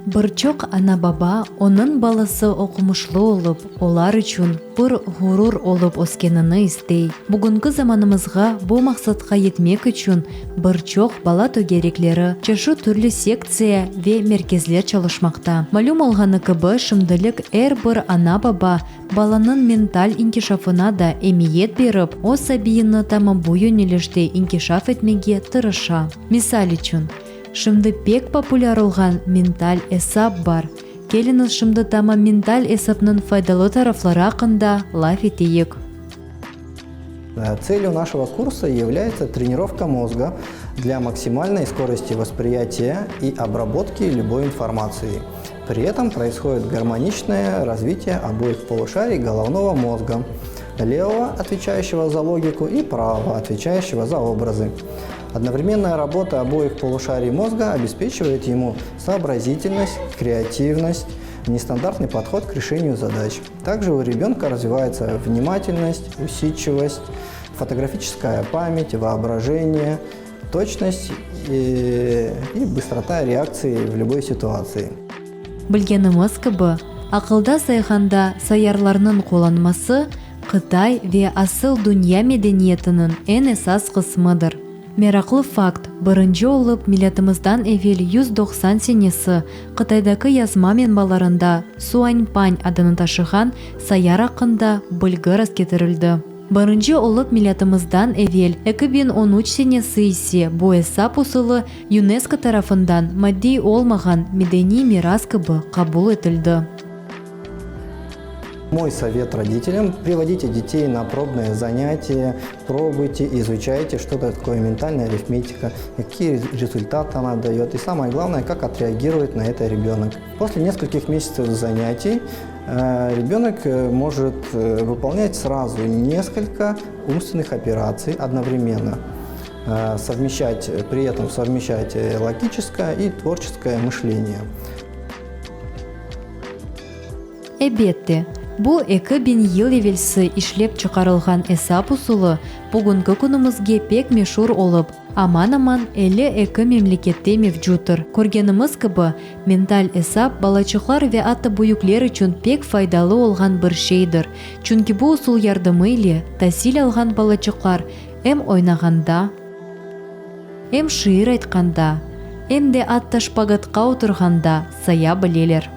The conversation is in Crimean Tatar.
Bir çoq ana-baba onıñ balası oqumışlı olıp, olar içün bir ğurur olıp öskenini istey. Bugünki zamanımızğa bu maqsatqa yetmek içün bir çoq bala tögerekleri, çeşit türlü sektsiya ve merkezler çalışmaqta. Malüm olğanı kibi, şimdilik er bir ana-baba balanıñ mental inkişafına da emiyet berip, öz sabiyini tamam bu yönelişte inkişaf etmege tırışa. Misal içün, Şimdi pek populâr olğan mental esap bar. Keliñiz şimdi tamam mental esapnıñ faydalı tarafları aqqında laf eteyik. Целью нашего курса является тренировка мозга для максимальной скорости восприятия и обработки любой информации. При этом происходит гармоничное развитие обоих полушарий головного мозга, левого, отвечающего за логику, и правого, отвечающего за образы. Одновременная работа обоих полушарий мозга обеспечивает ему сообразительность, креативность, нестандартный подход к решению задач. Также у ребенка развивается внимательность, усидчивость, фотографическая память, воображение, точность и, и быстрота реакции в любой ситуации. Bilgenimiz kibi, aqılda sayğanda sayarlarnıñ qullanması Qıtay ve asıl dünya medeniyetiniñ eñ esas qısmıdır. Meraqlı fakt, birinci olıp milâtımızdan evel 190 senesi Qıtaydaki yazma menbalarında Suanpan adını taşığan sayar aqqında bilgi rastketirildi. Birinci olıp milâtımızdan evel 2013 senesi ise bu esap usulı UNESCO tarafından maddiy olmağan medeniy miras kibi qabul etildi. Мой совет родителям – приводите детей на пробные занятия, пробуйте, изучайте, что такое ментальная арифметика, какие результаты она дает и самое главное, как отреагирует на это ребенок. После нескольких месяцев занятий э, ребенок э, может э, выполнять сразу несколько умственных операций одновременно совмещать, при этом совмещать логическое и творческое мышление. Elbette, bu 2000 yıl evelsi işlep çıqarılğan esap usulı bugünki künümizge pek meşur olıp, aman-aman 52 memlekette mevcuttır. Körgenimiz kibi, mental esap balaçıqlar ve atta büyükler içün pek faydalı olğan bir şeydir, çünki bu usul yardımı ile tasil alğan balaçıqlar em oynağanda, em şiir aytqanda, em de atta şpagatqa oturğanda saya bileler.